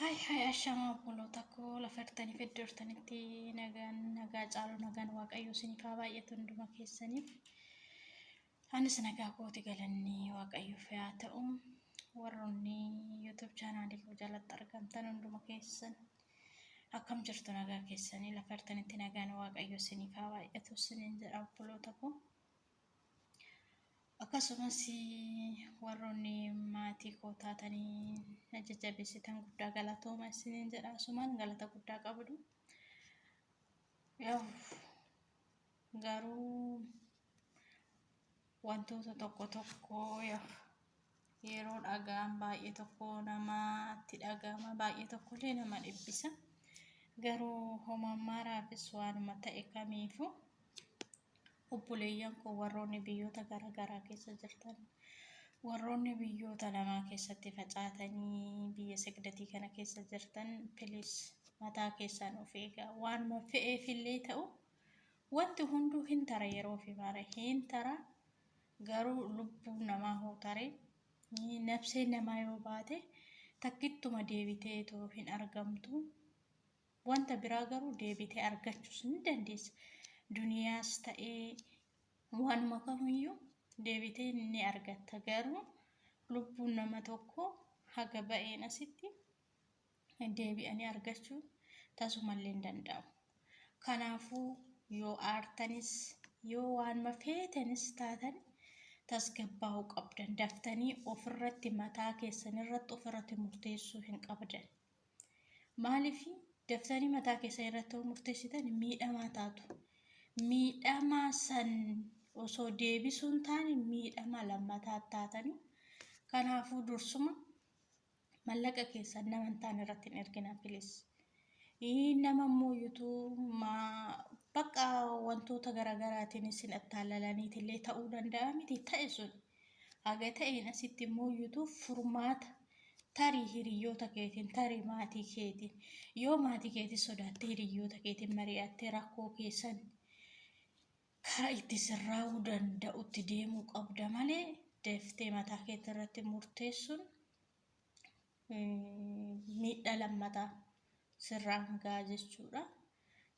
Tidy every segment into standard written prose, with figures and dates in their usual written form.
Hai hai ashamaa obboloota koo lafa jirtaniif iddoo jirtanitti nagaan nagaa caalu nagaan waaqayyo isiniif haa baay'atu hunduma keessaniif. Anis nagaa kooti galanni waaqayyoof haa ta'u. Warroonni YouTube chaanaalii koo jalatti argamtan hunduma keessan akkam jirtu nagaa keessanii lafa jirtanitti nagaan waaqayyo isiniif haa baay'atu isiniin jedha obboloota koo. Akkasumas warroonni maatii koo taatanii na jajjabeessitan guddaa galatooma isiniin jedha. Asumaan galata guddaa qabdu. Yaw garuu wantoota tokko tokko yaw yeroo dhaga'an baay'ee tokko namatti dhaga'ama baay'ee tokkollee nama dhibbisa. Garuu homaan maaraafis waanuma ta'e kamiifuu Obboleeyyan koo warroonni biyyoota gara garaa keessa jirtan, warroonni biyyoota lamaa keessatti facaatanii biyya sigdatii kana keessa jirtan, please mataa keessaan of eegaa. Waanuma fe'eefillee ta'u wanti hunduu hin tara yeroo fi mara hin tara garuu lubbuun namaa hoo tare nabseen namaa yoo baate takkittuma deebiteetoo hin argamtu. Wanta biraa garuu deebitee argachuus ni dandeessa. Duniyaas ta'ee waanuma kamiyyuu deebitee ni argatta. Garuu lubbuun nama tokko haga ba'een asitti deebi'anii argachuu tasumallee hin danda'amu. Kanaafuu yoo aartanis yoo waanuma feetanis taatan tasgabbaa'uu qabdan. Daftanii ofirratti mataa keessanirratti ofirratti murteessuu hin qabdan. Maaliif daftanii mataa keessan irratti yoo murteessitan miidhamaa taatu. Miidhamaa san osoo deebisuu hin taane miidhamaa lammataa taatanii. Kanaafuu dursuma mallaqa keessan nama hin taane irratti hin erginaa please. Nama immoo yuutuu bakka wantoota garaagaraatiin isin attaalalaniitillee ta'uu danda'a miti ta'e sun. Haga ta'een asitti immoo yuutuu furmaata Tarii hiriyyoota keetiin, tarii maatii keetiin, yoo maatii keetii sodaatte hiriyyoota keetiin mari'attee rakkoo keessan karaa itti sirraa'uu danda'utti deemuu qabda malee daftee mataa keetii irratti murteessuun miidhaa lammataa sirraan ga'a jechuudha.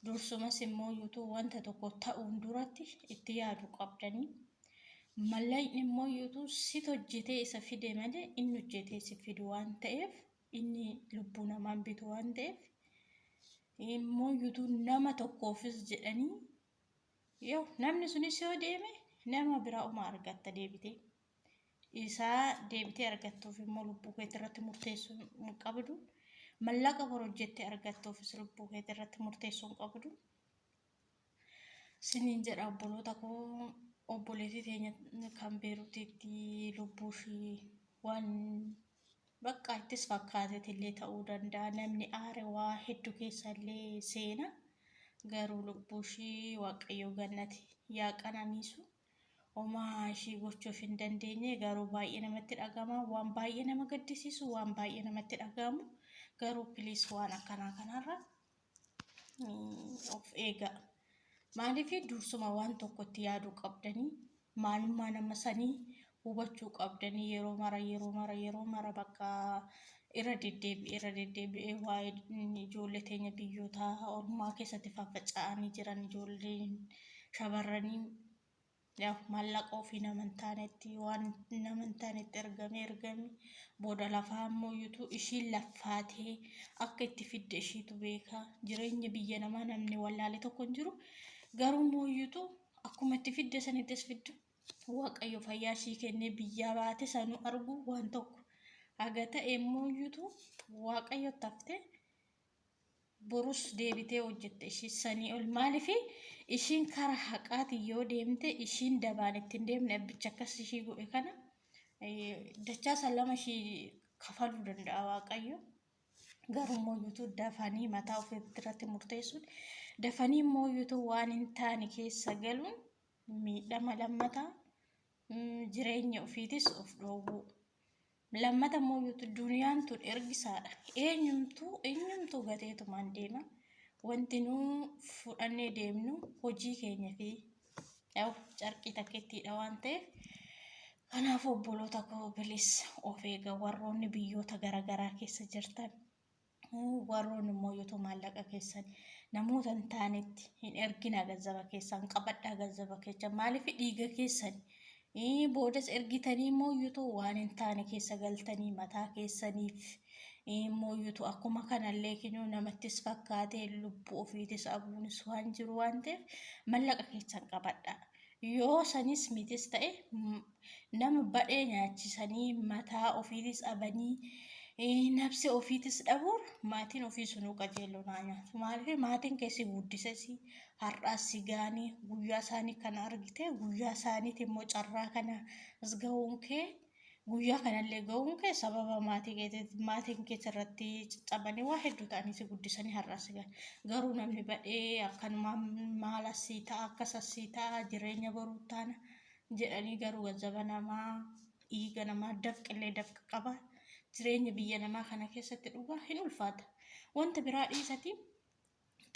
Dursumas immoo yuutuu wanta tokko ta'uun duratti itti yaadu qabdanii. Mallaqni immoo yuutuu sit hojjetee isa fide malee inni hojjetee si fidu waan ta'eef inni lubbuu namaan bitu waan ta'eef immoo yuutuu nama tokkoofis jedhanii yoo namni sunis yoo deeme nama biraa uma argatta deebitee. Isaa deebitee argattuuf immoo lubbuu keetii irratti murteessuu hin qabdu. Mallaqa bor hojjettee argattuufis lubbuu keetii irratti murteessuu hin qabdu. Siniin jedha obboloota koo obboleettii teenya kan Beerutiitti lubbuu ishii waan bakka ittis fakkaateet illee ta'uu danda'a. Namni aare waa hedduu keessa illee seena. Garuu lubbuu ishii Waaqayyo gannati yaa qananiisu. Homaa ishii gochuuf hin dandeenye garuu baay'ee namatti dhaga'ama waan baay'ee nama gaddisiisu waan baay'ee namatti dhaga'amu garuu please waan akkanaa kanarra of eegaa maaliif dursuma waan tokkotti yaaduu qabdanii maalummaa nama sanii hubachuu qabdanii yeroo mara yeroo mara yeroo mara bakka irra deddeebi'ee irra deddeebi'ee waa'ee ijoollee teenya biyyoota ormaa keessatti faffaca'anii jiran ijoolleen shamarranii yaa maallaqa ofii nama hin taanetti waan nama hin taanetti ergame ergame booda lafaa ammoo yuutuu ishiin laffaatee akka itti fidde ishiitu beeka jireenya biyya namaa namni wallaale tokko hin jiru garuu immoo yuutuu akkuma itti fidde sanittis fiddu waaqayyo fayyaa ishii kennee biyyaa baate sanuu argu waan tokko haga ta'e immoo yuutuu waaqayyo taftee borus deebitee hojjette ishii sanii ol maaliif ishiin kara haqaatiin yoo deemte ishiin dabaan ittiin deemne abbicha akkas ishii godhe kana dachaa san lama ishii kafaluu danda'a waaqayyo. Garuu immoo yuutuu dafanii mataa ofii irratti murteessuun dafanii immoo yuutuu waan hin taane keessa galuun miidhama lammataa jireenya ofiitis of dhoowwuu. Lammata immoo yuutu duniyaan tun ergisaadha. Eenyumtuu eenyumtuu gateetumaan deema. Wanti nu fudhannee deemnu hojii keenya fi yaa'u carqii takkittiidha waan ta'eef. Kanaaf obboloota koo bilis of eega warroonni biyyoota garaagaraa keessa jirtan. Warroon immoo yoo maallaqa keessan namoota hin taanetti hin erginaa, ganzaba keessan qabadhaa. Ganzaba keessan maaliif dhiiga keessan boodas ergitanii immoo yoo waan hin taane keessa galtanii mataa keessaniif immoo yoo akkuma kanallee kinuu namattis fakkaatee lubbuu ofiitis abuunis waan jiru waan ta'eef mallaqa keessan qabadhaa. Yoo sanis mitis ta'e nama badhee nyaachisanii mataa ofiitis abanii nabsee ofiitis dhabuun maatiin ofii sunuu qajeeloo naa nyaatu. Maaliif maatiin keessi guddisesi har'aas si gaanii guyyaa isaanii kana argite, guyyaa isaaniiti immoo carraa kana as gahuun kee, guyyaa kanallee gahuun kee sababa maatii keetiiti. Maatiin keessa irratti caccabanii waa hedduu ta'anii si guddisanii har'aas si gahan. Garuu namni badhee akkanumaan maal asii ta'a, akkas asii ta'a, jireenya boruu taana jedhanii, garuu ganzaba namaa, dhiiga namaa, dafqillee dafqa qaba. Jireenya biyya namaa kana keessatti dhugaa hin ulfaata. Wanta biraa dhiisati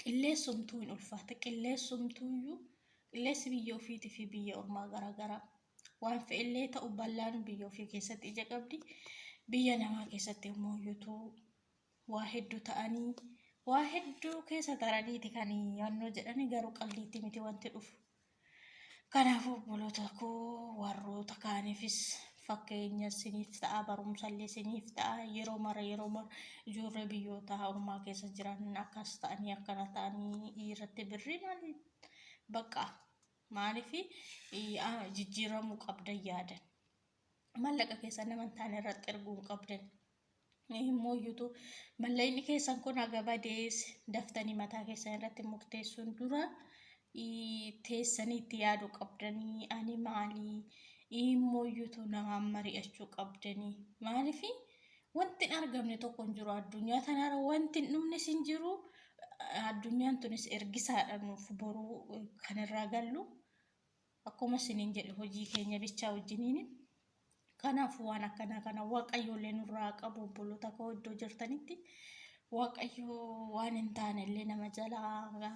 qilleessumtuu hin ulfaata. Qilleessumtuuyyuu, qilleensi biyya ofiitii fi biyya ormaa garaagaraa. Waan fe'ellee ta'u bal'aan biyya ofii keessatti ija qabdi. Biyya namaa keessatti immoo yuutuu waa hedduu ta'anii waa hedduu keessa taraniiti kan yannoo jedhanii, garuu qalliitti miti wanti dhufu. Kanaafuu obboloota koo, warroota kaaniifis fakkeenya isiniif ta'a, barumsallee isiniif ta'a. Yeroo mara yeroo mara ijoollee biyyoota ormaa keessa jiran akkas ta'anii akkana ta'anii irratti birrii maal bakka maaliif jijjiiramuu qabdan yaadan. Mallaqa keessan nama hin taane irratti erguu hin qabdan. Immoo iyyuutu mallaqni keessan kun haga badees daftanii mataa keessan irratti murteessuun dura teessanii itti yaaduu qabdanii, ani maalii immoo iyyuutu namaan mari'achuu qabdanii. Maaliif wanti hin argamne tokko hin jiru addunyaa tanarra, wanti hin dhumnes hin jiru. Addunyaan tunis ergisaadha nuuf, boruu kanirraa gallu akkuma isiniin jedhe hojii keenya bichaa wajjiniin. Kanaaf waan akkanaa kana Waaqayyoollee nurraa qabu. Obboloota koo, iddoo jirtanitti Waaqayyo waan hin taane illee nama jalaa